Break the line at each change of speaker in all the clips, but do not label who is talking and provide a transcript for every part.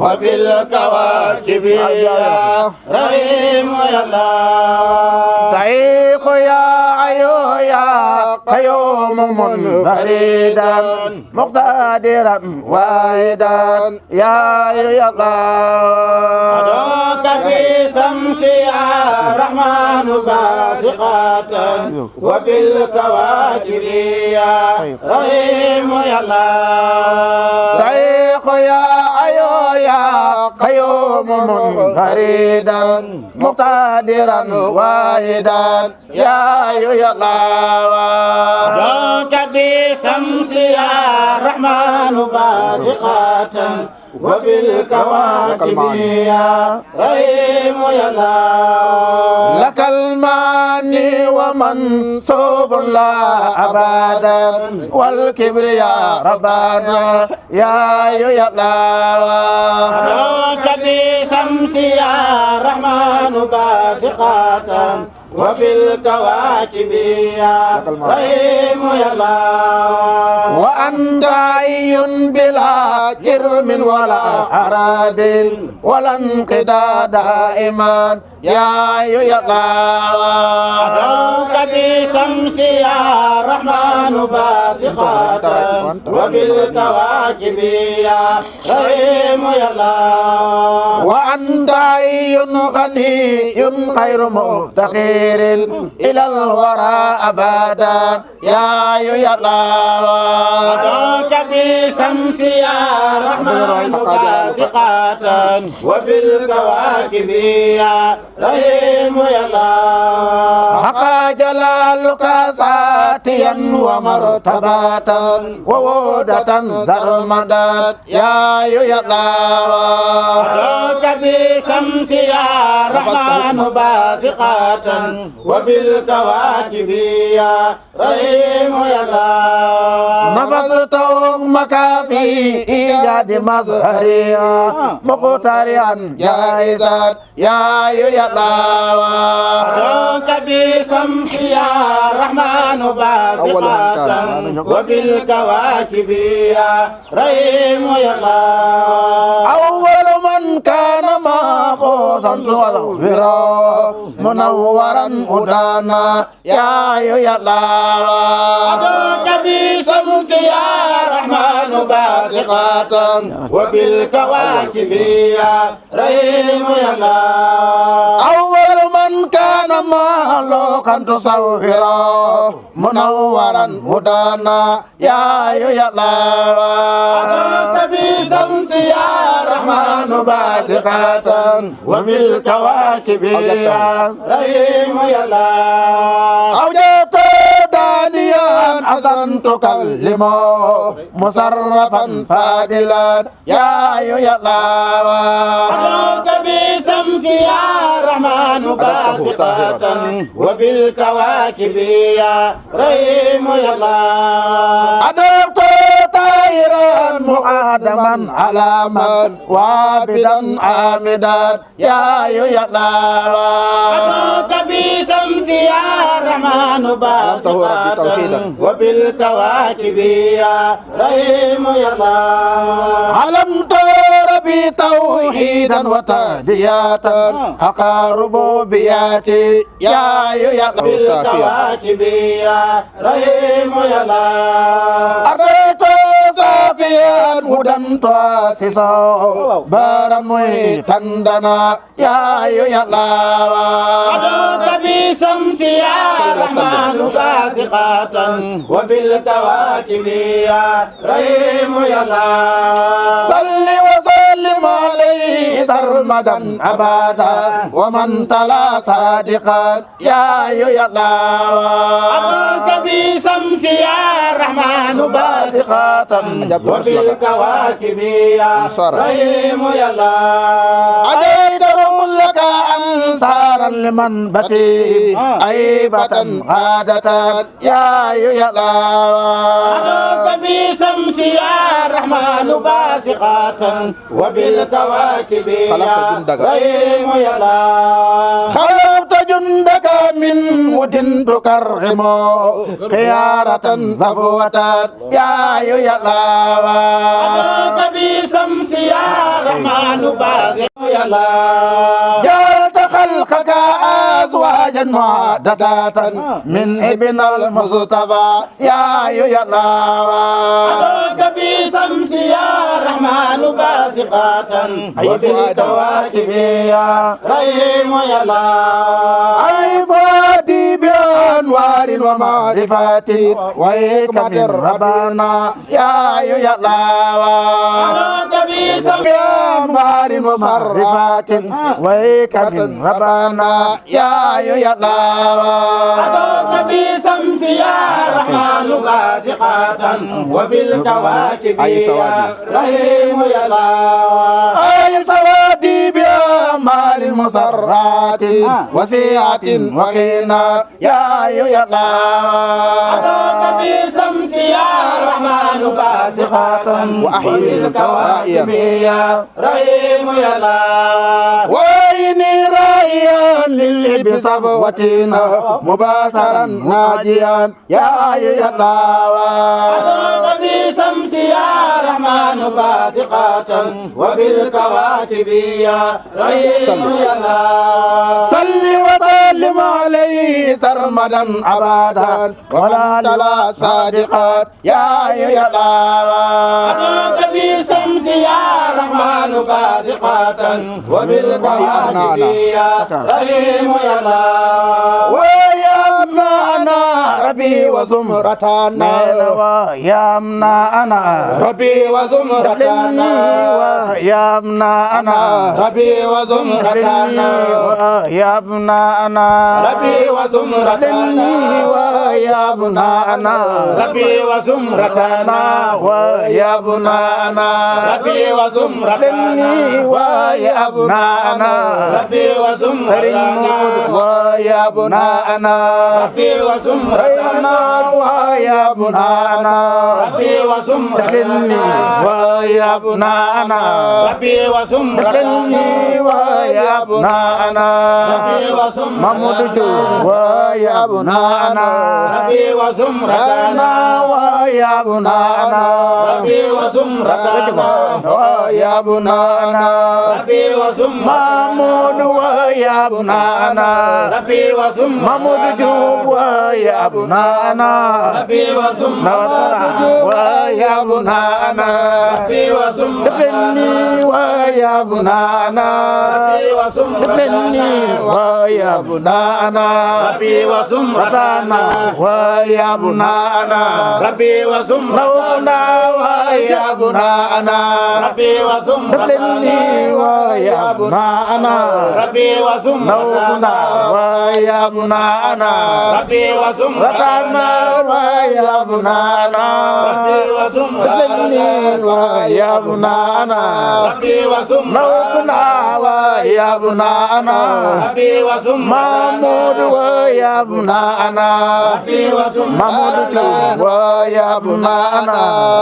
وبالكواكب يا رحيم يا الله تعيق يا عيو يا قيوم منفردا مقتدرا واحدا يا الله أدعوك بشمس يا رحمن باسقة وبالكواكب يا رحيم يا الله تعيق يا عيو يا قيوم منفردا مقتدرا واحدا يا الله أدعوك بشمس يا رحمن باسقة وبالكواكب يا رحيم يا الله لك الماني ومنصوب لا أبدا والكبر يا ربنا يا الله أدعوك بشمس يا رحمن باسقة وفي الكواكب يا رحيم يا الله وأنت حي بلا جرم ولا أراد ولا انقضاء دائما يا الله أدعوك بشمس يا رحمن باسقة وبالكواكب يا رحيم يا الله وأنت حي غني غير مفتقر إلى الورى أبدا يا الله أدعوك بشمس يا رحمن باسقة وبالكواكب يا رحيم يا الله حق جلالك ساتيا ومرتبة وودة زرمدا يا الله أدعوك بشمس يا رحمن باسقة وبالكواكب يا رحيم يا الله نفست أمك في إيجاد مظهرها مقترعا جائزا يا الله أدعوك بشمس يا رحمن باسقة وبالكواكب يا رحيم يا الله أول من كان محفوظا تصوره منورا هدانا يا الله أدعوك بشمس يا رحمن باسقة وبالكواكب يا رحيم يا الله أول من كان مخلوقا تصوره منورا هدانا يا الله أدعوك بالشمس يا رحمن باسقة وبالكواكب يا رحيم يا الله أوجدت دانيا حسن تكلم مصرفا فاضلا يا الله أدعوك بالشمس يا رحمن باسقة وبالكواكب يا رحيم يا الله أدعوك طائرا مقدما على من وابدا عامدا يا الله أدعوك بالشمس يا رحمن باسقة وبالكواكب يا رحيم يا الله علمت ربي توحيدا وتهديات حق ربوبياتي يا الله بالكواكب يا رحيم يا الله أريت صافيا هدى تاسسا بارا تندنا يا الله أدعوك بشمس يا رحمن باسقة وبالكواكب يا رحيم يا الله صل وسلم عليه سرمدا أبدا ومن تلا صادقا يا الله أدعوك بشمس يا رحمن باسقة وبالكواكب يا رحيم يا الله أديت رسلك أنصارا لمن بتي عيبة غادة يا الله أدعوك بشمس يا رحمن باسقة وبالكواكب يا رحيم يا الله خلقت جندك من ود تكرم خيارة زفوة يا الله أدعوك بشمس يا رحمن باسقة يا الله جعلت خلقك أزواجا معددة من ابن المصطفى يا الله أدعوك بشمس يا رحمن باسقة وبالكواكب يا رحيم يا الله أي فادي بأنوار ومعرفات وحكم ربنا يا الله أدعوك بشمس بأنوار ومعرفات وحكم ربنا يا الله أدعوك بشمس يا رحمن باسقة وبالكواكب يا رحيم يا الله أي سوادي بأمال مسرات وسيعة وقينا يا الله أدعوك بشمس يا رحمن باسقة وبالكواكب يا رحيم يا الله وإني رايا للإب صفوتنا مباشرا ناجيا يا الله أدعوك بشمس يا رحمن باسقة وبالكواكب يا رحيم يا الله صل وسلم عليه سرمدا أبدا ولا تلا صادقا يا الله أدعوك بشمس يا رحمن باسقة وبالكواكب يا رحيم يا الله ويا أنا ربي وزمرتنا يا أنا ربي وزمرتنا يا أنا ربي وزمرتنا يا أنا ربي وزمرتنا يا أنا ربي وزمرتنا يا أنا ربي وزمرتنا يا أنا ربي وزمرتنا يا أنا ربي وزمرتنا يا أنا ربي وزمرتنا يا أنا ربي وزمرتنا يا أنا ربي وزمرتنا محمود جو يا أنا ربي وزمرتنا يا أنا ربي وزمرتنا يا أنا ربي وزمرتنا محمود يا أنا ربي وزمرتنا محمود جو يا أنا ربي وزمرتنا يا أنا ربي وزمرتنا ويا بنانا مثلني ويا بنانا
ربي وسمرتنا
ويا بنانا
ربي وسمرتنا
ويا بنانا
ربي وسمرتنا
ويا بنانا
ربي وسمرتنا
ويا بنانا
ربي وسمرتنا
ويا بنانا
ربي وسمرتنا
ويا بنانا
ربي وسمرتنا
ويا بنانا
ربي وسمرتنا
محمود ويا بنانا
ربي وسمرتنا
ويا بنانا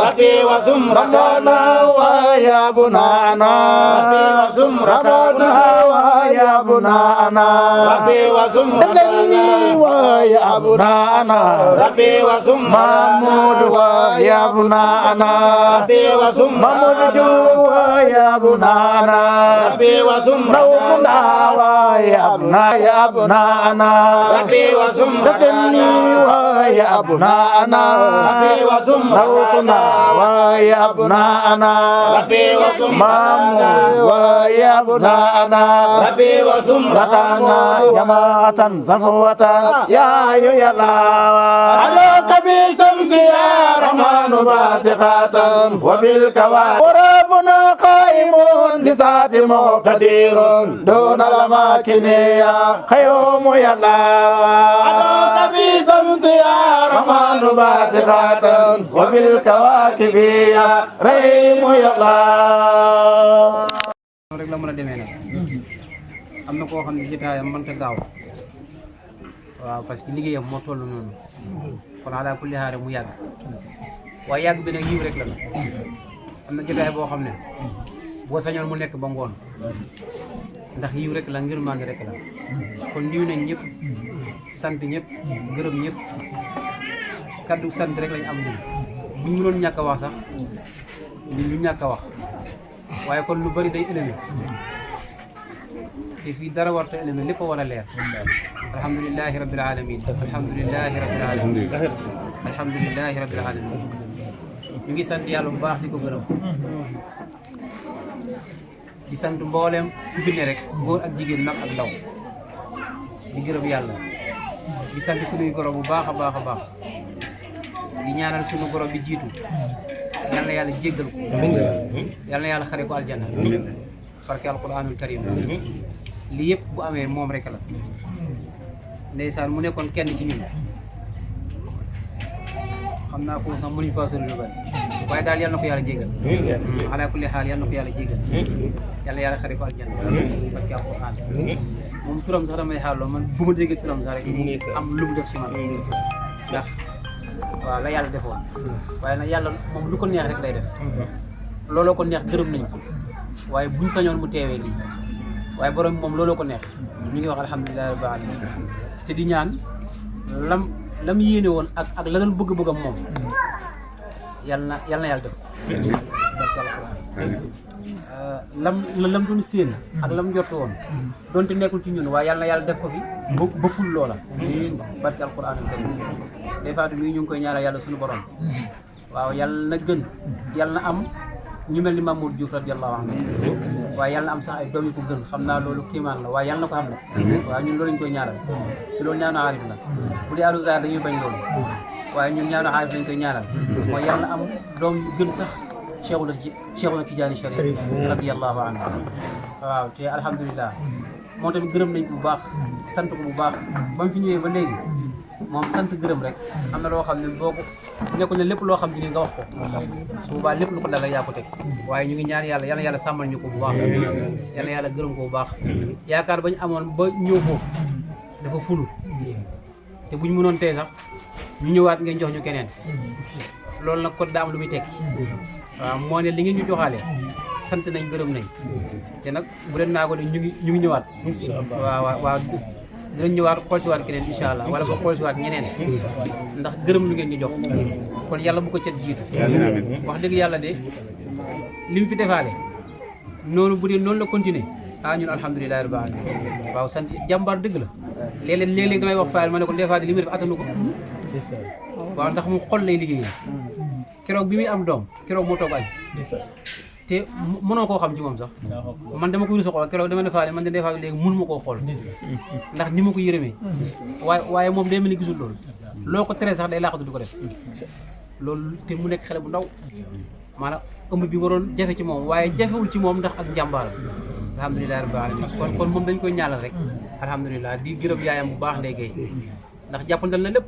ربي وسمرتنا
ويا بنانا
ربي وسمرتنا
ويا بنانا
ربي وسمرتنا
ويا بنانا
ربي وسمرتنا
محمود ويا بنانا
ربي وسمرتنا
ويا بنانا
ربي وسمرتنا
يا بنانا
ربي وسمرتنا
ويا بنانا
ربي وسمرتنا
ويا بنانا
ربي وسمرتنا
ويا بنانا
ربي وسمرتنا
جماعة صفوة يا الله
عليك بشمس يا رحمن باسقة وبالكواكب
وربنا قائم لسات مقتدر دون الأماكن يا خيوم يا الله
عليك بشمس يا رحمن باسقة
وبالكواكب يا رحيم يا الله
rek la mën a demee nag am na koo xam ne jotaayam mënta gaaw waaw parce que liggéeyam moo toll noonu kon ala kulli haal mu yàgg waaye yàgg bi nag yiw rek la nag am na jotaay boo xam ne boo sañoon mu nekk ba ngoon ndax yiw rek la ngir màngi rek la kon nuyu nañ ñëpp sant ñëpp gërëm ñëpp kaddu sant rek lañ am ñun buñ mënoon ñàkk a wax sax ñu ñàkk a wax waaye kon lu bari day élevé te fii dara warta élevé lépp a war a leer alhamdulilahi rabbil alamin alhamdulilahi rabbil alamin alhamdulilahi rabbil alamin ñu ngi sant yàlla bu baax di ko gërëm di sant mboolem ku fi ne rek góor ak jigéen mag ak ndaw di gërëm yàlla di sant suñuy goro bu baax a baax a baax di ñaanal suñu goro bi jiitu yal na yàlla jéggal ko yal na yàlla xare ko aljanna barke alquranul karim lii yëpp bu amee moom rek la ndeysaan mu nekkoon kenn ci ñun xam naa foofu sax mënuñu faa sori lu bari waaye daal yal na ko yàlla jéggal ala kulli xaal yal na ko yàlla jéggal yal na yàlla xare ko aljanna barke alquran moom turam sax damay xaaloo man bu ma déggee turam sax rek am lu mu def si man ndax waaw la yàlla defoon waaye nag yàlla moom lu ko neex rek lay def looloo ko neex gërëm nañ ko waaye buñ sañoon mu teewee lii waaye borom moom looloo ko neex ñu ngi wax alhamdulilah rabbil alamin te di ñaan lam yéene woon ak la doon bëgg-bëggam moom yal na yàlla def lam doon séen ak lam jot woon donte nekkul ci ñun waaye yal na yàlla def ko fi ba ful loola barke alquranul karim des fois mii ñu ngi koy ñaanal yàlla suñu borom waaw yàlla na gën yàlla na am ñu mel ni Mamour Diouf radiyallahu anhu waaye yàlla na am sax ay doom yu ko gën xam naa loolu kiimaan la waaye yàlla na ko xam nag waaye ñun loolu ñu koy ñaanal te loolu ñaanu aarif la bu dee alu zaar dañuy bañ loolu waaye ñun ñaanu aarif lañ koy ñaanal mooy yàlla na am doom yu gën sax Cheikhuna Tidiane Chérif radiyallahu anhu waaw te alhamdulilah moom tamit gërëm nañ ko bu baax sant ko bu baax ba mu fi ñëwee ba léegi moom sant gërëm rek am na loo xam ne boo ko nekkul ne lépp loo xam ne nga wax ko su boobaa lépp lu ko dal yaa ko teg waaye ñu ngi ñaan yàlla yal na yàlla sàmmal ñu ko bu baax yal na yàlla gërëm ko bu baax yaakaar ba ñu amoon ba ñëw foofu dafa fulu te buñ mënoon tey sax ñu ñëwaat ngeen jox ñu keneen loolu nag ko daa am lu muy tekki waaw moo ne li ngeen ñu joxaale sant nañ gërëm nañ te nag bu leen naa ko de ñu ngi ñëwaat waaw dinañ ñëwaat xool si waat keneen incha allah wala ba xool si waat ñeneen ndax gërëm lu ngeen ñu jox kon yàlla bu ko cet jiitu wax dëgg yàlla de li mu fi defaale noonu bu dee noonu la continuer ñun alhamdulilahi rabbil alamin waaw sant jàmbaar dëgg la léeg-léeg damay wax faal ma ne ko des fois li muy def attanu ko waaw ndax mu xol lay liggéeyee keroog bi muy am doom keroog moo toog añ te mënoo koo xam ci moom sax man dama koy rusa xool keroog dama defaale man de des fois léegi mënuma koo xool ndax ni ma ko yërëmee waaye moom day mel ni gisul loolu loo ko tere sax day laaxatu du ko def loolu te mu nekk xale bu ndaw maanaam ëmb bi waroon jafe ci moom waaye jafewul ci moom ndax ak njàmbaar alhamdulilah rabbil alamin kon moom dañ koy ñaanal rek alhamdulilah di gërëm yaayam bu baax Ndeye Gueye ndax jàppandal na lépp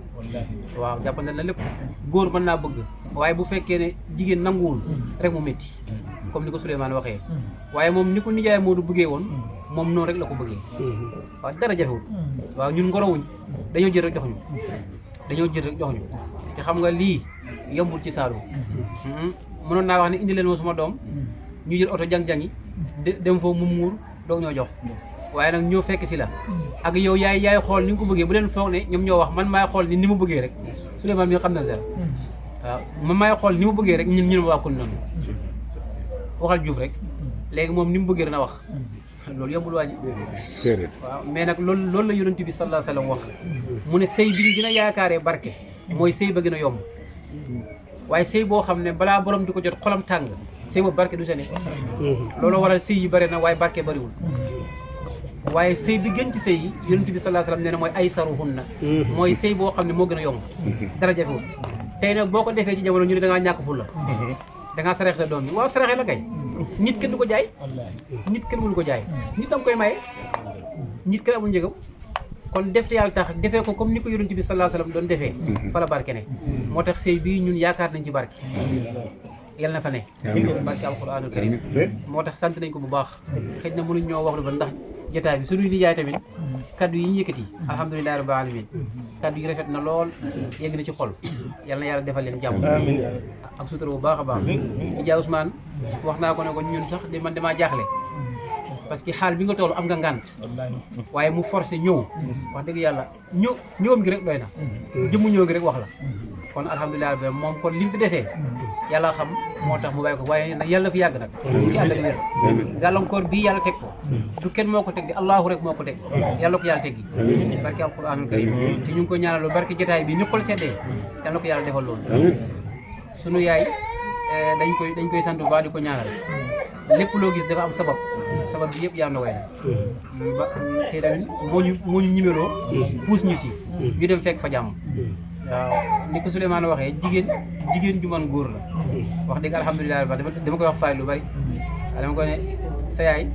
waaw jàppandal na lépp góor mën naa bëgg waaye bu fekkee ne jigéen nanguwul rek mu métti comme ni ko Souleymane waxee waaye moom ni ko nijaay Modou bëggee woon moom noonu rek la ko bëggee waaw dara jafewul waaw ñun ngorowuñ dañoo jël rek jox ñu te xam nga lii yombul ci Saalum mënoon naa wax ne indi leen ma suma doom ñu jël oto jang-jangi dem foofu mu muur doog ñoo jox waaye nag ñoo fekk si la ak yow yaay xool ni nga ko bëggee bu leen foog ne ñoom ñoo wax man maay xool ni ma bëggee rek Souleymane mi xam na sax waaw man maay xool ni ma bëggee rek ñun ma waa kon noonu waxal Diouf rek léegi moom ni mu bëggee dana wax loolu yombul waa ji waaw mais nag loolu la yonent bi sallallahu alayhi wa sallam wax mu ne sëy bi ñu gën a yaakaaree barke mooy sëy ba gën a yomb waaye sëy boo xam ne balaa borom di ko jot xolam tàng sëy boobu barke du sene loolu waral sëy yi bëri na waaye barke bëriwul waaye sëy bi gën ci sëy yi yonent bi sallallahu alayhi wa sallam nee na mooy aysaruhunna mooy sëy boo xam ne moo gën a yomb dara jafewul tey nag boo ko defee ci jamono ñu ne da ngaa ñàkk fulla da ngaa saraxe sa doom bi waaw saraxe la kay nit kenn du ko jaay nit kenn mënu ko jaay nit danga koy maye nit kenn amul njëgam kon def te yàlla tax defee ko comme ni ko yonent bi sallallahu alayhi wa sallam doon defee fa la barke ne moo tax sëy bii ñun yaakaar nañ ci barke yal na fa ne barke alquranul karim moo tax sant nañ ko bu baax xëy na mënuñ ñoo wax lu ba ndax jotaay bi suñuy nijaay tamit kaddu yi ñu yëkkati alhamdulilahi rabbil alamin kaddu yi rafet na lool yegg na ci xol yal na yàlla defal leen jàmm ak sutura bu baax a baax Adja Ousmane wax naa ko ne ko ñun sax di man damaa jaaxle parce que xaal bi nga toll am nga ngànt waaye mu forcé ñëw wax dëgg yàlla ñëwam gi rek doy na jëmmu ñëw gi rek wax la kon alhamdulilah moom kon li mu fi desee yàlla xam moo tax mu bàyyi ko waaye nag yàlla fi yàgg nag ci ànd ak wér gàllankoor bii yàlla teg ko du kenn moo ko teg di allahu rek moo ko teg yàlla ko yàlla teggi barke alquranul karim te ñu ngi ko ñaanal loolu barke jotaay bi ni xol seddee yàlla ko yàlla defal loolu sunu yaay dañ koy sant bu baax di ko ñaanal lépp loo gis dafa am sabab bi yëpp yaa na way na ba te tamit moo ñu ñimeloo puus ñu ci ñu dem fekk fa jàmm waaw ni ko Souleymane waxee jigéen ju man góor la wax dëgg alhamdulilah dama koy wax faay lu bari dama ko ne sa yaay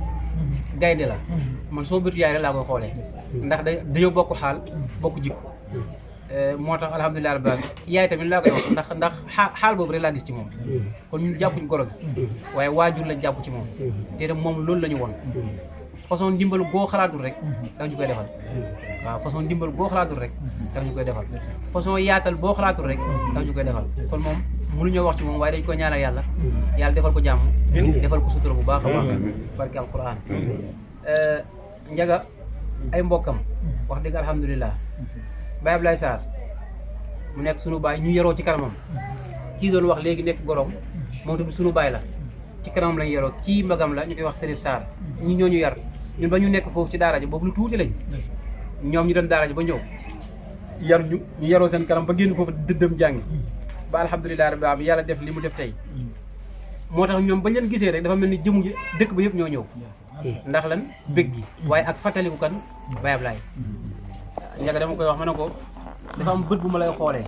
gaynde la man soo bëtu yaay rek laa koy xoolee ndax dañoo bokk xaal bokk jikko moo tax alhamdulilah rabbil alamin yaay tamit laa koy wax ndax xaal boobu rek laa gis ci moom kon ñun jàppuñ goro gi waaye waajur lañ jàpp ci moom te dem moom loolu la ñu woon façon ndimbal boo xalaatul rek daf ñu koy defal waaw façon ndimbal boo xalaatul rek daf ñu koy defal façon yaatal boo xalaatul rek daf ñu koy defal kon moom mënuñoo wax ci moom waaye dañ koy ñaanal yàlla defal ko jàmm defal ko sutura bu baax a baax barke alquran njaga ay mbokkam wax dëgg alhamdulilah Baye Ablaye Sarr mu nekk sunu baay ñu yaroo ci kanamam kii doon wax léegi nekk gorom moom tamit sunu baay la ci kanamam lañ yaroo kii magam la ñu koy wax Serif Sarr ñi ñoo ñu yar ñun ba ñu nekk foofu ci daara ji boobu lu tuuti lañ ñoom ñu doon daara ji ba ñëw yar ñu yaroo seen kanam ba génn foofu dëddëm jàngi ba alhamdulilah rabbil alamin yàlla def li mu def tey moo tax ñoom bañ leen gisee rek dafa mel ni jëmu dëkk ba yëpp ñoo ñëw ndax lan bëgg gi waaye ak fàttaliku kan Baye Ablaye njëkk dama koy wax ma ne ko dafa am bët bu ma lay xoolee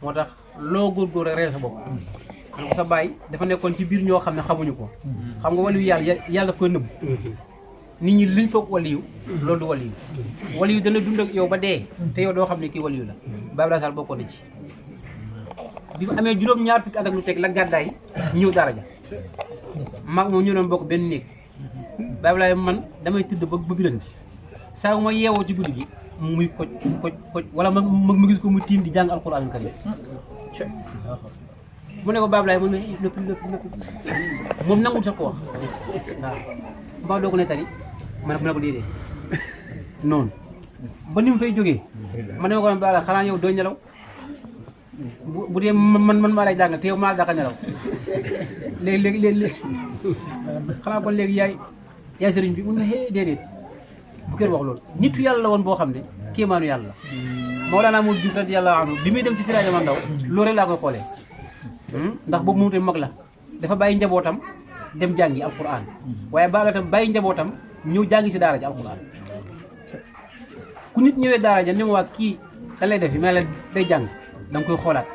moo tax loo góorgóor rek reel sa bopp man ko sa baay dafa nekkoon ci biir ñoo xam ne xamuñu ko xam nga waliyu yàlla daf koy nëbb nit ñi liñ foog waliyu loolu du waliyu dana dund ak yow ba dee te yow doo xam ne kii waliyu la Baye Ablaye Sall bokkoon na ci bi mu amee juróom-ñaar fukki at ak lu teg la gàddaay ñëw daara ja mag moom ñu doon bokk benn néeg Baye Ablaye man damay tëdd ba biranti saa yu ma yeewoo ci guddi gi muy koj wala ma gis ko mu tiim di jàng alquran karim mu ne ko Baye Ablaye mu ne noppi moom nangul sax ko wax waaw mbaa doo ko ne tari ma ne ko déedéet noonu ba ni mu fay jógee ma ne ko Baye Ablaye xanaa yow doo nelaw bu dee man maa lay jàngal te yow maa la daka nelaw léegi xanaa kon léegi yaay sëriñ bi mu ne déedéet bu kenn wax loolu nitu yàlla la woon boo xam ne kéemaanu yàlla la Mawlana Modou Diouf radiyallahu anhu bi muy dem ci Siraaja Mandaw loolu rek laa koy xoolee ndax boobu moom tamit mag la dafa bàyyi njabootam dem jàngi alquran waaye baablaay tam bàyyi njabootam ñëw jàngi si daara ji alquran ku nit ñëwee daara ja ne ma waa kii da lay def yi mais la day jàng da nga koy xoolaat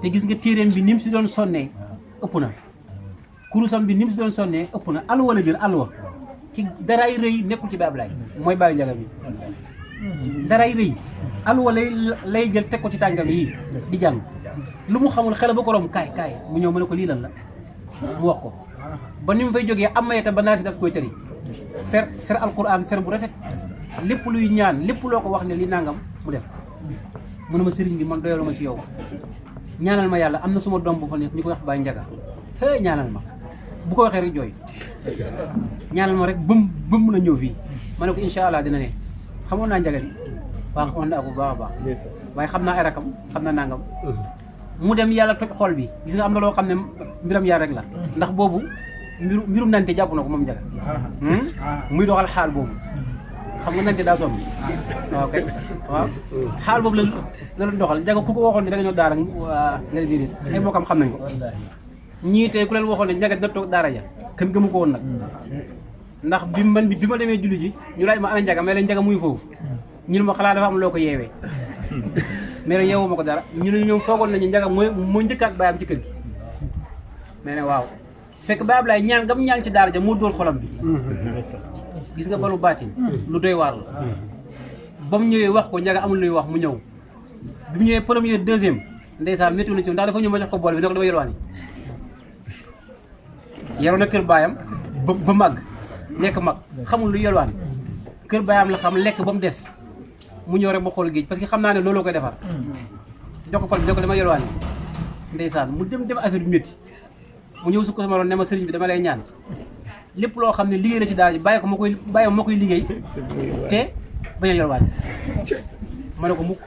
te gis nga téeréem bi ni mu si doon sonnee ëpp na kurusam bi ni mu si doon sonnee ëpp na alwa la jël alwa ci daraay rëy nekkul ci baablaay mooy bàyyi njaga bi daraay rëy alwa lay jël teg ko ci tàngam yi di jàng lu mu xamul xel ba ko rom kaay kaay mu ñëw mu ne ko lii lan la mu wax ko ba ni mu fay jógee am mayeta ba naa si daf koy tëri fer alquran fer bu rafet lépp luy ñaan lépp loo ko wax ne li nangam mu def mu ne ma sëriñ bi man doyalu ma ci yow ñaanal ma yàlla am na suma doom bu fa nekk ñu koy wax Baye Njaga hé ñaanal ma bu ko waxee rek jooy ñaanal ma rek bëm mën a ñëw fii ma ne ko incha allah dina ne xamoon naa Njaga di waaw xamoon naa ko bu baax a baax waaye xam naa ay rakam xam naa nangam mu dem yàlla toj xol bi gis nga am na loo xam ne mbiram yàlla rek la ndax boobu mbirum nante jàpp na ko moom Njaga muy doxal xaal boobu xam nga nante daa sonn waaw kay waaw xaal boobu la doon doxal Njaga ku ko waxoon ne da nga ñëw daara nga ne déedéet ay mbokkam xam nañ ko ñii tey ku leen waxoon ne Njaga dina toog daara ja kenn gëmu ko woon nag ndax bi ma demee julli ji ñu laaj ma ana Njaga mais la Njaga muy foofu ñu ne ma xalaat dafa am loo ko yeewee mais nag yeewu ma ko dara ñu ne ñoom foogoon nañu Njaga mooy njëkkaat baayam ci kër gi mais ne waaw fekk Baye Ablaye ñaan gam ñaan ci daara ja moo dóor xolam bi gis nga balu baatin lu doy waar la ba mu ñëwee wax ko Njaga amul luy wax mu ñëw bi mu ñëwee premier deuxième ndeysaan métti na ci ndax dafa ñëw ma jox ko bool bi ne ko dama yelwaani yaroon na kër baayam ba màgg nekk mag xamul lu yelwaani kër baayam la xam lekk ba mu des mu ñëw rek ba xool géej parce que xam naa ne looloo koy defar jox ko pal bi ne ko dama yelwaani ndeysaan mu dem affaire bi métti mu ñëw su ko sama roon ne ma sëriñ bi dama lay ñaan lépp loo xam ne liggéey la ci daara ji bàyyi ko ma koy liggéey te bañ a yelwaani ma ne ko mukk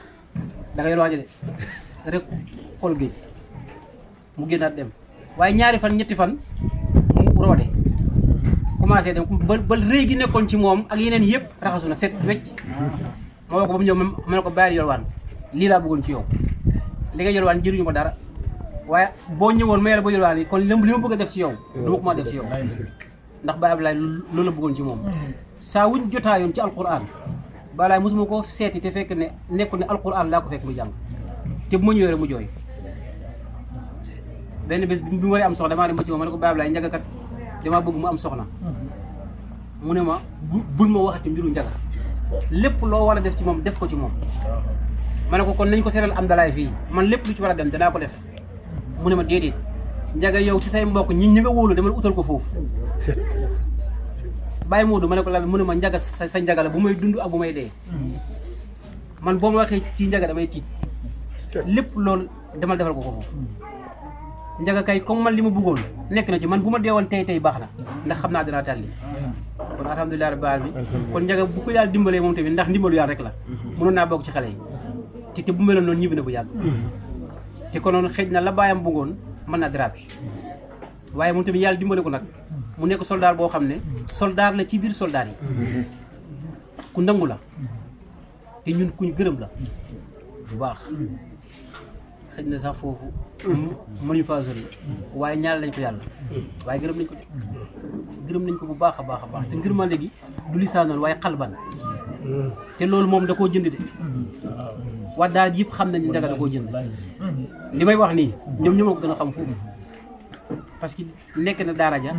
da nga yelwaani de rek xool géej mu génnaat dem waaye ñaari fan ñetti fan mu roode commencé dem ba rëy gi nekkoon ci moom ak yeneen yëpp raxasu na set wecc ma woo ko ba mu ñëw ma ne ko bàyyi yelwaan lii laa bëggoon ci yow li nga yelwaan jëriñu ko dara waaye boo ñëwoon ma yàlla ba yelwaan yi kon li ma bëgg a def ci yow du ma ko ma def ci yow ndax Baye Ablaye loolu la bëggoon ci moom saa wuñ jotaayoon ci alquran Baye mosuma ko seeti te fekk ne nekkul ne alquran laa ko fekk mu jàng te bu ma ñëwee rek mu jooy benn bés bi mu waree am soxna damaa dem ba ci moom ma ne ko Baye Ablaye Njaga kat damaa bëgg mu am soxna mu ne ma bul ma waxati mbiru Njaga lépp loo war a def ci moom def ko ci moom ma ne ko kon nañ ko seetal am dalaay fii man lépp lu ci war a dem danaa ko def mu ne ma déedéet Njaga yow ci say mbokk ñi nga wóolu demal utal ko foofu Baye Modou ma ne ko la mu ne ma Njaga sa Njaga la bu may dund ak bu may dee man boo ma waxee ci Njaga damay tiit lépp loolu demal defal ko foofu Njaga kay comme man li ma bëggoon nekk na ci man bu ma deewoon tey baax na ndax xam naa dinaa tàlli kon alhamdulilah rabbil alamin kon Njaga bu ko yàlla dimbalee moom tamit ndax ndimbalu yàlla rek la mënoon naa bokk ci xale yi te bu meloon noonu ñibbi na bu yàgg te konoon xëj na la baayam bëggoon mën naa dérapé waaye moom tamit yàlla dimbale ko nag mu nekk soldat boo xam ne soldat la ci biir soldat yi ku nangu la te ñun kuñ gërëm la bu baax xëj na sax foofu mënuñu faa sori waaye ñaanal lañ ko yàlla waaye gërëm nañ ko gërëm nañ ko bu baax a baax a baax te ngërëma léegi du lisaan noonu waaye xalban te loolu moom da koo jënd de waa daal yëpp xam nañ Njaga da koo jënd li may wax nii ñoom ñoo ma ko gën a xam foofu parce que nekk na daara ja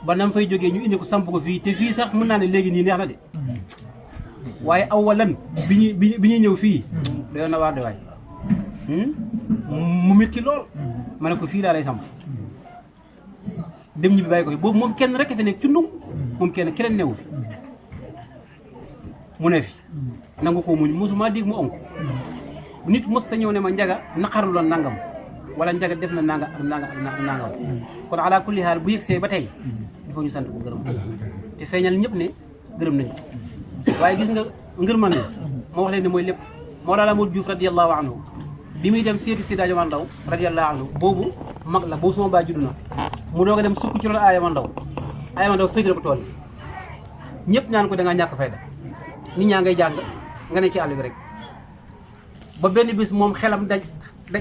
ba nam fay jógee ñu indi ko samp ko fii te fii sax mën naa ne léegi nii neex na de waaye awalan bi ñuy ñëw fii doyoon na waar de waay mu métti lool ma ne ko fii laa lay samp dem ñi bi bàyyi ko fi boobu moom kenn rek fi nekk cundum moom keneen newu fi mu ne fi nangu ko muñ mosuma dégg mu onk nit mos ta ñëw ne ma Njaga naqarlu la nangam wala Njaga def na nangam ak nangam kon ala kulli haal bu yëgsee ba tey il faut ñu sant ko gërëm te feeñal ñëpp ne gërëm nañu waaye gis nga ngërman ne moo wax leen ne mooy lépp Mawlana Modou Diouf radiyallahu anhu bi muy dem seeti si Daajo Mandaw radiyallahu anhu boobu mag la boobu suma baay juddu na mu doog a dem sukk ci loolu Aaya Mandaw fekk na ko tool yi ñëpp ñaan ko da ngaa ñàkk fayda nit ñaa ngay jàng nga ne ci àll bi rek ba benn bis moom xelam daj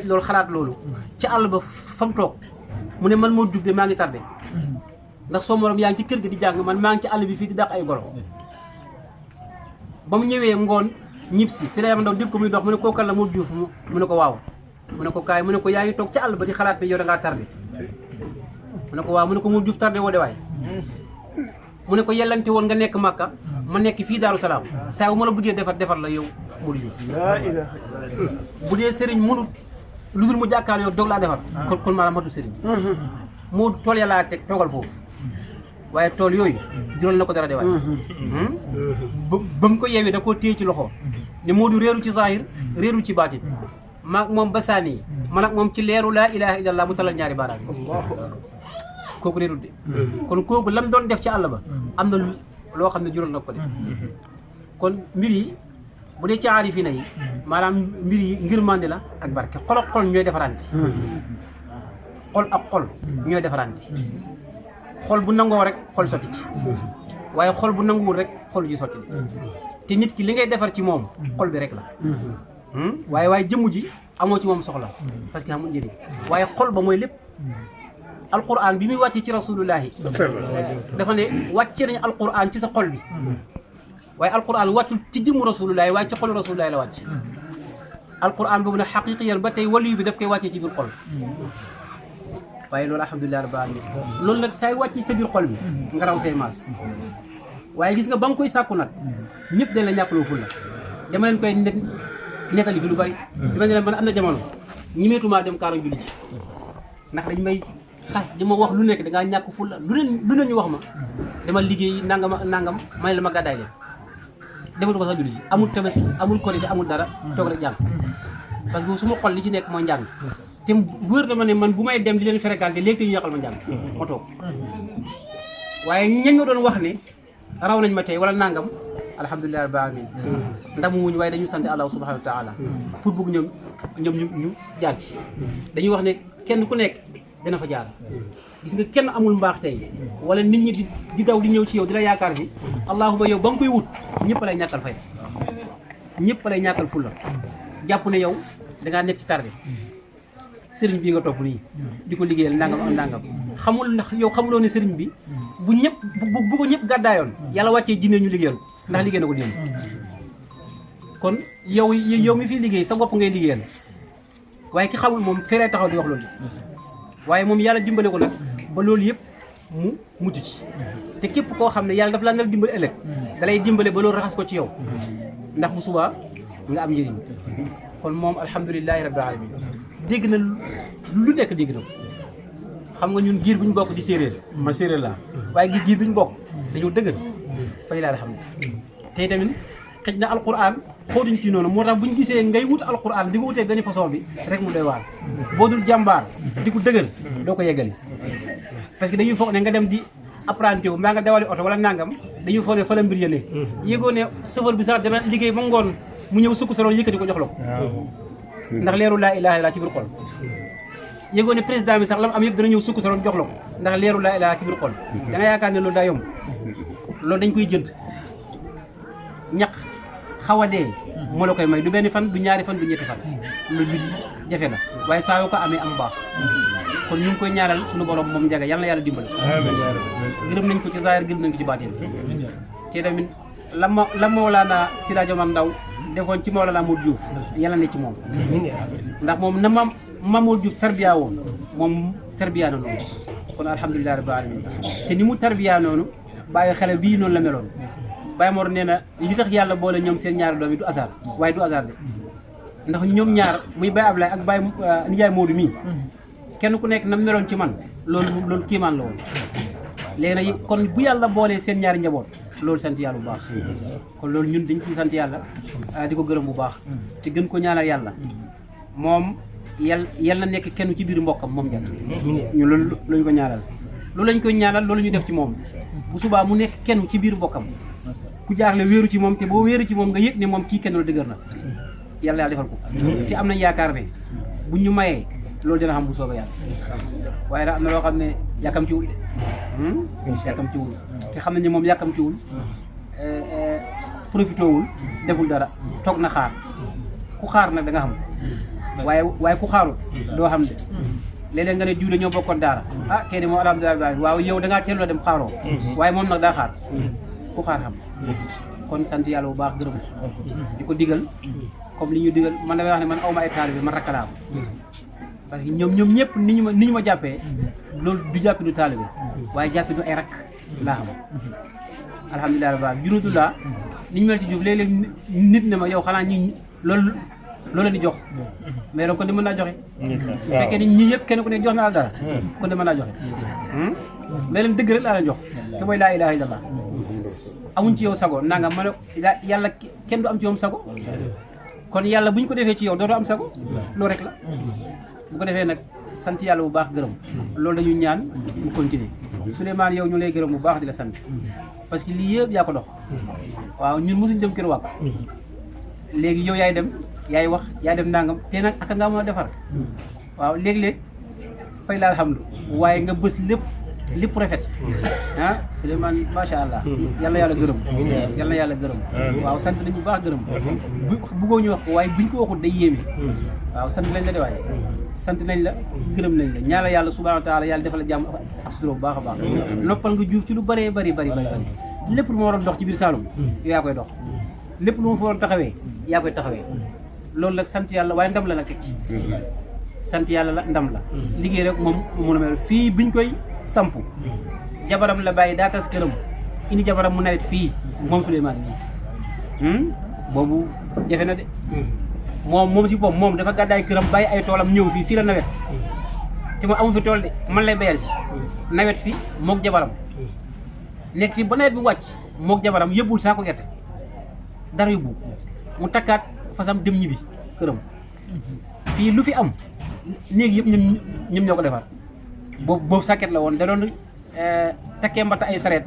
loolu xalaat loolu ci àll ba fa mu toog mu ne man moo Diouf de maa ngi tardé ndax soo morom yaa ngi ci kër ga di jàng man maa ngi ci àll bi fii di dàq ay golo ba mu ñëwee ngoon ñib si Souleymane Ndaw dégg ko muy dox mu ne kooku kan la moo Diouf mu ne ko waaw mu ne ko kaay mu ne ko yaa ngi toog ci àll ba di xalaat ne yow da ngaa tardé mu ne ko waaw mu ne ko moo Diouf tardé woo de waay mu ne ko yellante woon nga nekk Màkka ma nekk fii Daaru Salaam saa bu ma la bëggee defar la yow Modou Diouf bu dee sëriñ mënut lu dul mu jàkkaar yow doog laa defar kon maanaam matu sëriñ moo tool ya laa teg toogal foofu waaye tool yooyu jural na ko dara de waay ba mu ko yeewee da koo téye ci loxo ne Modou réeru ci zahir réeru ci baatin maag moom basaani yi man ak moom ci leeru laa ilaha illallah mu talal ñaari baaraam kooku réerul de kon kooku lam doon def ci àll ba am na loo xam ne jural na ko de kon mbir yi bu dee ci aarifina yi maanaam mbir yi ngir mandi la ak barke xol ak xol ñooy defarante xol ak xol ñooy defarante xol bu nangoo rek xol sotti ci waaye xol bu nanguwul rek xol ji sotti te nit ki li ngay defar ci moom xol bi rek la waaye jëmm ji amoo ci moom soxla parce que amul njëriñ waaye xol ba mooy lépp alquran bi muy wàccee ci rasulullahi dafa ne wàcce nañu alquran ci sa xol bi waaye alquran wàccul ci jëmmu rasulullahi waaye ci xolu rasulullahi la wàcc alquran boobu nag xaqiqiyan ba tey waliyu bi daf koy wàccee ci biir xol waaye loolu alhamdulilah rabbil alamin loolu nag saay wàcc sa biir xol bi nga raw say maas waaye gis nga ba nga koy sàkku nag ñëpp dañ la ñàkkaloo ful la dama leen koy nettali fi lu bari dama ne leen man am na jamono ñimeetumaa dem kaaro julli ci ndax dañ may xas di ma wax lu nekk dangaa ñàkk ful la lu ne ñu wax ma dama liggéey nangam may la ma gàddaay leen dematuma sax julli ci amul tabaski amul korite amul dara toog rek jàng parce que su ma xol li ci nekk mooy njàng te wóor na ma ne man bu may dem di leen fréquenté léegi te ñu yàqal ma njàng ma toog waaye ñañ ma doon wax ne raw nañ ma tey wala nangam alhamdulilah rabbil alamin ndamu wuñu waaye dañu sant Allah subhanahu wa taala pour bëgg ñoom ñu jaar ci dañuy wax ne kenn ku nekk dana fa jaar gis nga kenn amul mbaax tey wala nit ñi di daw di ñëw ci yow di la yaakaar fi allahuma yow ba nga koy wut ñëpp lay ñàkkal fay ñëpp lay ñàkkal fulla jàpp ne yow dangaa nekk ci tardé sëriñ bii nga topp nii di ko liggéeyal ndangam ak ndangam xamul ndax yow xamuloo ne sëriñ bi bu ñëpp bu ko ñëpp gàddaayoon yàlla wàccee jinne ñu liggéeyal ndax liggéey na ko démb kon yow mi fiy liggéey sa bopp ngay liggéeyal waaye ki xamul moom fee lay taxaw di wax loolu waaye moom yàlla dimbale ko nag ba loolu yëpp mu mucc ci te képp koo xam ne yàlla daf laa nar dimbale ëllëg da lay dimbale ba loolu raxas ko ci yow ndax bu subaa nga am njëriñ kon moom alhamdulilahi rabbil alamin dégg na lu nekk dégg na ko xam nga ñun giir bu ñu bokk di séeréer man séeréer laa waaye giir bu ñu bokk dañoo dëgër fay laa xam ne tey tamit xëj na alquran xóotuñ ci noonu moo tax bu ñu gisee ngay wut alquran di ko wutee benn façon bi rek mu doy waar boo dul jàmbaar di ko dëgër doo ko yeggali parce que dañuy foog ne nga dem di apprenti wu mbaa nga dawali oto wala nangam dañuy foog ne fa la mbir yële yégoo ne chauffeur bi sax dama liggéey ba ngoon mu ñëw sukk sa loolu yëkkati ko jox la ko ndax leeru laa ilaha illa ci biir xol yégoo ne président bi sax lam am yëpp dana ñëw sukk sa loolu jox la ko ndax leeru laa ilaha ci biir xol da nga yaakaar ne loolu daa yomb loolu dañ koy jënd ñaq xaw a dee moo la koy may du benn fan du ñaari fan du ñetti fan loolu jafe la waaye saa yoo ko amee am baax kon ñu ngi koy ñaaral suñu borom moom njaga yal na yàlla dimbali gërëm nañ ko ci zaahir gërëm nañ ko ci baatin te tamit la Mawlana Seydi Omar Ndaw defoon ci Mawlana Modou Diouf yàlla ne ci moom ndax moom na Mamadou Diouf tarbiya woon moom tarbiya na noonu kon alhamdulilah rabbil alamin te ni mu tarbiya noonu bàyyi xale bii noonu la meloon Baye Mor nee na li tax yàlla boole ñoom seen ñaari doom yi du hasard waaye du hasard de ndax ñoom ñaar muy Baye Ablaye ak Baye Nijaay Modou mii kenn ku nekk na meloon ci man loolu kiimaan la woon léegi nag kon bu yàlla boolee seen ñaari njaboot loolu sant yàlla bu baax kon loolu ñun dañ ciy sant yàlla di ko gërëm bu baax te gën ko ñaanal yàlla moom yal na nekk kenn ci biir mbokkam moom jàll ñu loolu lañu ko ñaanal loolu lañ koy ñaanal loolu ñu def ci moom bu subaa mu nekk kenn ci biir mbokkam ku jaaxle wéeru ci moom te boo wéeru ci moom nga yëg ne moom kii kenn la dëgër na yàlla defal ko te am nañ yaakaar ne bu ñu mayee loolu dina xam bu soobee yàlla waaye nag am na loo xam ne yàkkamtiwul de yàkkamtiwul te xam nañ ne moom yàkkamtiwul profité wul deful dara toog na xaar ku xaar nag da nga xam waaye ku xaarul doo xam de léeg-léeg nga ne diw ñoo bokkoon daara ah kee de moom alhamdulilah waaw yow da ngaa teeloo dem xaaroo waaye moom nag daa xaar ku xaar xam kon sant yàlla bu baax gërëm di ko digal comme li ñu digal man damay wax ne man awma ay taalibe bi man rakk laa am parce que ñoom ñëpp ni ñu ma jàppee loolu du jàppi du taalibe waaye jàppi du ay rakk laa xam alhamdulilah rabbil alamin junutulaa ni ñu mel ci Diouf léeg-léeg nit ne ma yow xanaa ñi loolu leen di jox mais donc kon de mën naa joxe su fekkee ni ñii yëpp kenn ku ne jox naa la dara kon de mën naa joxe mais leen dëgg rek laa leen jox te mooy laa ilaha illallah amuñ ci yow sago nanga ma ne yàlla kenn du am ci yow sago kon yàlla bu ñu ko defee ci yow dootoo am sago loolu rek la bu ko defee nag sant yàlla bu baax gërëm loolu dañu ñaan mu continuer Souleymane yow ñu lay gërëm bu baax di la sant parce que lii yëpp yaa ko dox waaw ñun mosuñ dem kër wàq léegi yow yaay dem yaay wax yaay def nangam te nag aka nga mën a defar waaw léeg-léeg fay la alhamdu waaye nga bës lépp rafet ah Souleymane macha allah yàlla yàlla gërëm yàlla yàlla gërëm waaw sant nañu bu baax gërëm bëggoo ñu wax ko waaye buñ ko waxut day yéeme waaw sant nañ la de waaye sant nañ la gërëm nañ la ñaala yàlla subhanahu wa taala yàlla defal la jàmm ak sutura bu baax a baax noppal nga Diouf ci lu bëree bëri lépp lu ma waroon dox ci biir Saloum yow yaa koy dox lépp lu ma fa waroon taxawee yaa koy taxawee loolu nag sant yàlla waaye ndam la nag teg ci sant yàlla la ndam la liggéey rek moom mun a mel fii biñ koy samp jabaram la bàyyi daa tas këram indi jabaram mu nawet fii moom Souleymane boobu jafe na de moom si bopp moom dafa gàddaay këram bàyyi ay toolam ñëw fii la nawet te moom amu fi tool de man lay bayal si nawet fi mook jabaram nekk fi ba nawet bi wàcc mook jabaram yëbbul saako gerte dara yóbbu mu takkaat fasam dem ñibbi këram fii lu fi am néegi yëpp ñoom ñoo ko defar boobu sàkket la woon da doon takkee mbata ay sareet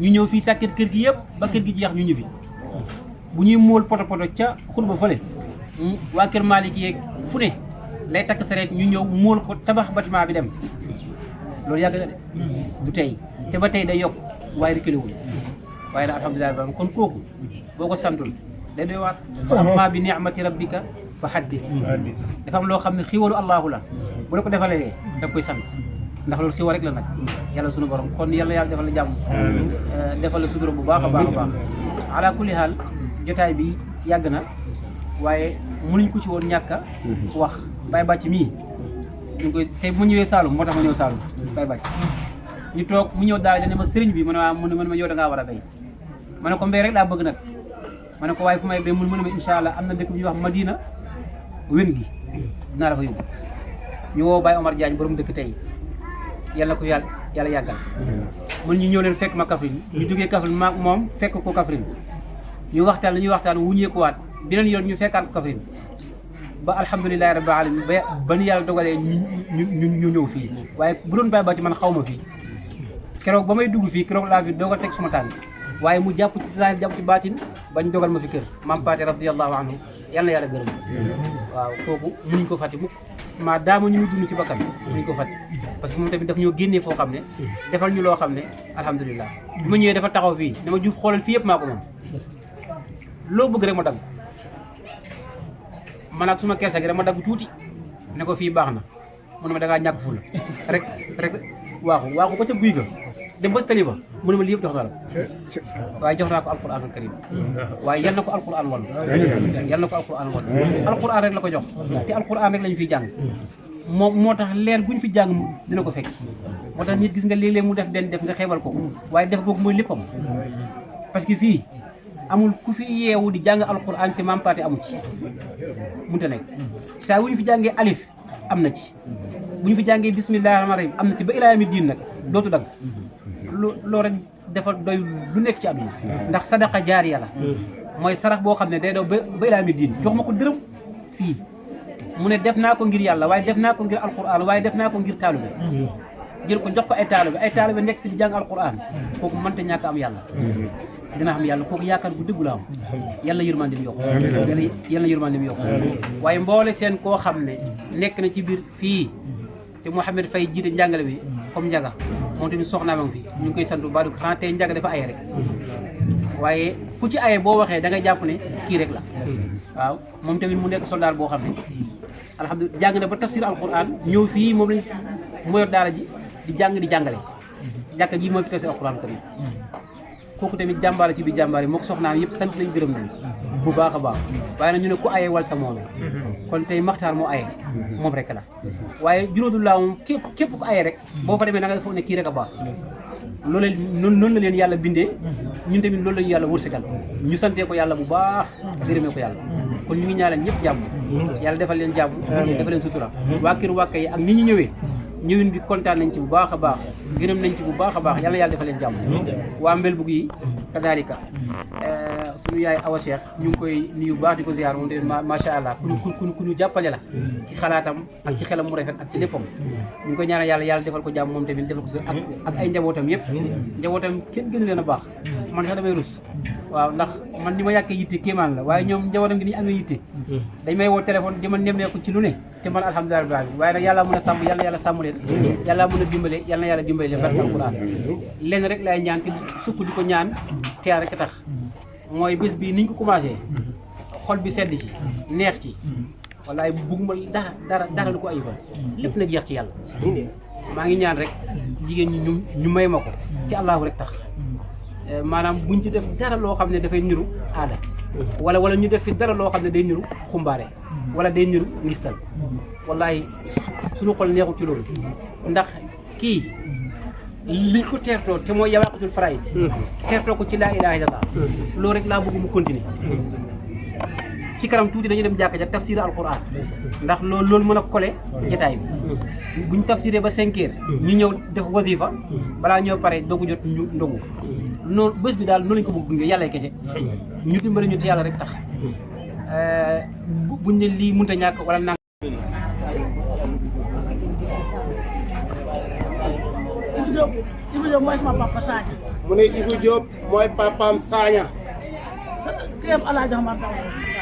ñu ñëw fii sàkket kër gi yëpp ba kër gi jeex ñu ñibbi bu ñuy móol poto ca xur ba fële waa kër Malick yeeg fu ne lay takk sareet ñu ñëw móol ko tabax bâtiment bi dem loolu yàgg na de du tey te ba tey day yokk waaye reculé wul waaye nag alhamdulilah kon kooku boo ko santul day doy waat fa amma bi ni'mati rabbika fa haddith dafa am loo xam ne xiwalu allahu la bu la ko defalee da koy sant ndax loolu xiwal rek la nag yàlla sunu borom kon yàlla defal la jàmm defal la sutura bu baax a baax a baax ala kulli haal jotaay bi yàgg na waaye mënuñ ko ci woon ñàkk a wax Baye Bàcc mii ñu koy tey bu ma ñëwee Saloum moo tax ma ñëw Saloum Baye Bàcc ñu toog mu ñëw daal dane ma sëriñ bi mu ne ma yow da ngaa war a béy ma ne ko mbéy rek laa bëgg nag ma ne ko waaye fu may béy mu ne ma incha allah am na dëkk bu ñuy wax Madina wen gi dinaa la fa yóbbu ñu woo Baye Omar Diagne borom dëkk tey yàlla ko yàlla yàggal mun ñu ñëw leen fekk ma Kaffrine ñu jógee Kaffrine ma moom fekk ko Kaffrine ñu waxtaan ñuy waxtaan wuñeekuwaat beneen yoon ñu fekkaat ko Kaffrine ba alhamdulilahi rabbil alamin ba ni yàlla dogalee ñu ñëw fii waaye bu doon Baye Bàcc man xaw ma fii keroog ba may dugg fii keroog laa fi doog a teg suma tànk waaye mu jàpp ci saa jàpp ci baatin bañ dogal ma fi kër maam Paate radiyallahu anhu yal na yàlla gërëm waaw kooku mënuñ ko fàtte mukk maa daama ñu ngi dund ci bakkan mënuñ ko fàtte parce que moom tamit daf ñoo génnee foo xam ne defal ñu loo xam ne alhamdulilah bi ma ñëwee dafa taxaw fii dama Diouf xoolal fii yëpp maa ko moom loo bëgg rek ma dagg man ak suma kersa gi rek ma dagg tuuti ne ko fii baax na mu ne ma da ngaa ñàkk ful rek waaxu ko ca guy ga dem ba tali ba mu ne ma lii yëpp jox naa la waaye jox naa ko alquranul karim waaye yal na ko alquran won yal na ko alquran won alquran rek la ko jox te alquran rek lañu fiy jàng moo tax leer guñ fi jàng dina ko fekk moo tax nit gis nga léeg-léeg mu def def nga xeebal ko waaye def googu mooy léppam parce que fii amul ku fi yeewu di jàng alquran te maam Paate amu ci mënta nekk saa wu ñu fi jàngee alif am na ci bu ñu fi jàngee bismillahi rahmaani rahim am na ci ba ilaa yawmi diin nag dootu dagg loo rek dafa doy lu nekk ci àdduna ndax sadaqa jaariya la mooy sarax boo xam ne day daw ba ilaa yawmi diin jox ma ko dërëm fii mu ne def naa ko ngir yàlla waaye def naa ko ngir alquran waaye def naa ko ngir taalibe jël ko jox ko ay taalibe nekk fi di jàng alquran kooku mënta ñàkk am yàlla dina xam yàlla kooku yaakaar bu dëggu la am yàlla yërmande mi yokku yàlla yërmande mi yokku waaye mboole seen koo xam ne nekk na ci biir fii te Mouhamed Faye jiite njàngale bi comme njaga moom tamit soxnaam a ngi fi ñu ngi koy sant bu baax di xanaa tey njaga dafa aye rek waaye ku ci aye boo waxee da ngay jàpp ne kii rek la waaw moom tamit mu nekk soldat boo xam ne alhamdulilah jàng na ba tafsir alquran ñëw fii moom lañ moo yor daara ji di jàng di jàngale jàkka ji moo fi tafsir alquran tamit kooku tamit jàmbaar ci biir jàmbaar yi moo ko soxnaam yëpp sant nañ gërëm nañ bu baax a baax waaye nag ñu ne ku aye wal sa moome kon tey maxtaar moo aye moom rek la waaye juróodulaa moom képp ku aye rek boo fa demee na nga foog ne kii rek a baax loolu noonu la leen yàlla bindee ñun tamit loolu la ñu yàlla wërsëgal ñu santee ko yàlla bu baax gërëmee ko yàlla kon ñu ngi ñaanal ñëpp jàmm yàlla defal leen jàmm defal leen sutura waa kër wàkka yi ak ni ñu ñëwee ñëwin bi kontaan nañ ci bu baax a baax gërëm nañ ci bu baax a baax yàlla yàlla defal leen jàmm waa mbel bugg yi kadaalika suñu yaay Awa Cheikh ñu ngi koy nuyu bu baax di ko ziar moom tamit macha allah ku ñu jàppale la ci xalaatam ak ci xelam mu rafet ak ci léppam ñu ngi koy ñaanal yàlla yàlla defal ko jàmm moom tamit defal ko si ak ay njabootam yëpp njabootam kenn gënu leen a baax man sax damay rus waaw ndax man ni ma yàkkee yitte kéemaan la waaye ñoom njabootam gi ni ñu amee yitte dañ may woo téléphone di ma nemmeeku ci lu ne te man alhamdulilah rabbil alamin waaye nag yàlla mën a sàmm yàlla sàmm leen yàlla mën a dimbale yàlla dimbale leen barke alquran leen rek laay ñaan te sukk di ko ñaan teer rek tax mooy bés bi niñ ko commencé xol bi sedd ci neex ci wallaay bugguma dara lu ko ayibal lépp na jeex ci yàlla maa ngi ñaan rek jigéen ñi ñu may ma ko ci allahu rek tax maanaam buñ ci def dara loo xam ne dafay niru aada wala ñu def fi dara loo xam ne day niru xumbaare wala day niru ngistal wallahi suñu xol neexul ci loolu ndax kii li ko teertoo te mooy yawaqatul faraid teertoo ko ci laa ilaha illallah loolu rek laa bëgg mu continuer ci kanam tuuti dañu dem jàkka ja tafsir alquran ndax loolu mën a kole jotaay bi buñ tafsiree ba 5 heures ñu ñëw def wasifa balaa ñoo pare dogu jot ñu ndogu noonu bés bi daal noonu lañ ko bëgg gunge yàlla kese ñu dimbali ñu te yàlla rek tax buñ ne lii mënut a ñàkk wala nang
Ibou Diop mooy sama papa Saña.
mu ne Ibou Diop mooy papaam Saña.
képp Alhaji Omar Ndaw.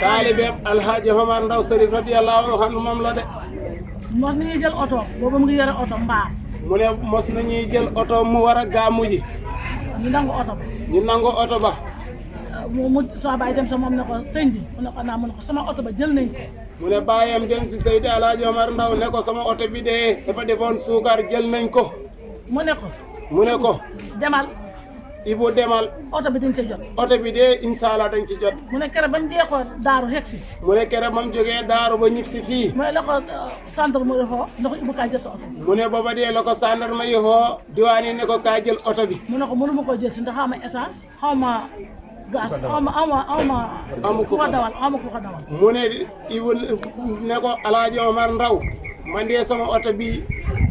taalibeeb Alhaji Omar Ndaw Sërif radiyallahu anhu moom la de.
mos nañuy jël oto boobu mu ngi yore oto mbaar.
mu ne mos nañuy jël oto mu war a gàmmu ji.
ñu nangu oto ba.
ñu nangu oto ba.
mu soo bàyyi dem sa moom ne ko sëñ bi mu ne ko naa mu ne ko sama oto ba jël nañ ko.
mu ne bàyyam dem si Seydi Alhaji Omar Ndaw ne ko sama oto bi de dafa defoon suukar jël nañ ko.
mu ne ko.
mu ne ko.
demal.
Ibou demal.
oto bi dañ ca jot.
oto bi de incha allah dañ ci jot.
mu ne keroog ba mu jeexoo daaru xeg si.
mu ne keroog ba mu jógee daaru ba ñib si fii.
mu ne la ko centre mu xoo ne ko Ibou kaay jël sa oto.
mu ne booba dee la ko gendarme yi xoo diwaan yi ne ko kaay jël oto bi.
mu ne ko mënu ma koo jël si ndax xaw ma essence xaw ma gaz xaw ma
amu ko
dawal.
mu ne Ibou ne ko Alhaji Omar Ndaw man de sama oto bi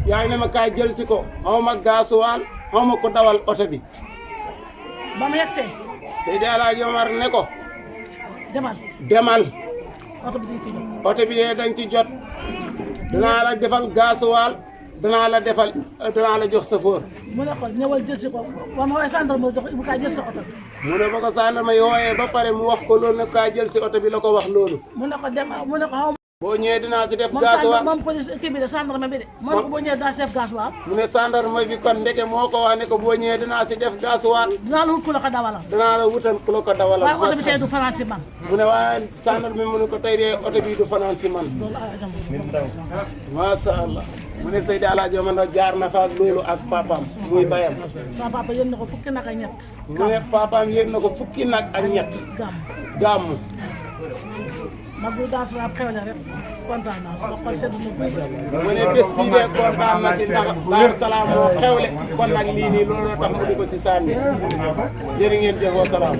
yaa ngi ne ma kaay jël si ko xaw ma gaasuwaal xaw ma ko dawal oto bi.
ba mu yegsee.
Seydi Alhaji Omar ne ko.
demal.
oto bi
dañ ci jot.
oto bi de dañ ci jot. danaa la defal gaasuwaal danaa la jox safoor.
mu ne ko ñëwal jël si ko ba ma woowee gendarme jox Ibou kaay jël sa oto bi.
mu ne ba ko gendarme yooyee ba pare mu wax ko loolu ne kaay jël si oto bi la ko wax loolu.
mu ne ko xaw
boo ñëwee dinaa si def gaasuwaal
moom police kii bi de gendarme bi de. mu ne ko boo ñëwee dinaa si def gaasuwaal.
mu ne gendarme bi kon ndeke moo ko wax ne ko boo ñëwee dinaa si def gaasuwaal.
dinaa la wut ku la ko dawalal.
dinaa la wutal ku la ko dawalal.
waaye oto bi tey du fanaan si man.
mu ne waaye gendarme bi mu ne ko tey de oto bi du fanaan si man. macha allah. mu ne Seydi Alhaji Omar Ndaw jaar na fa ak loolu ak papaam muy bayam.
sama papa yëg na ko fukki nag ak ñett.
mu ne papaam yëg na ko fukki nag ak ñett. gàmmu.
mag bu daal suñu xewle rek kontaan naa sama xol sedd na
mu ne bés bii de kontaan na si ndax Daaru Salaam moo xewle kon nag lii nii looloo tax mu di ko si sànni jërë ngeen jëf wa salaam.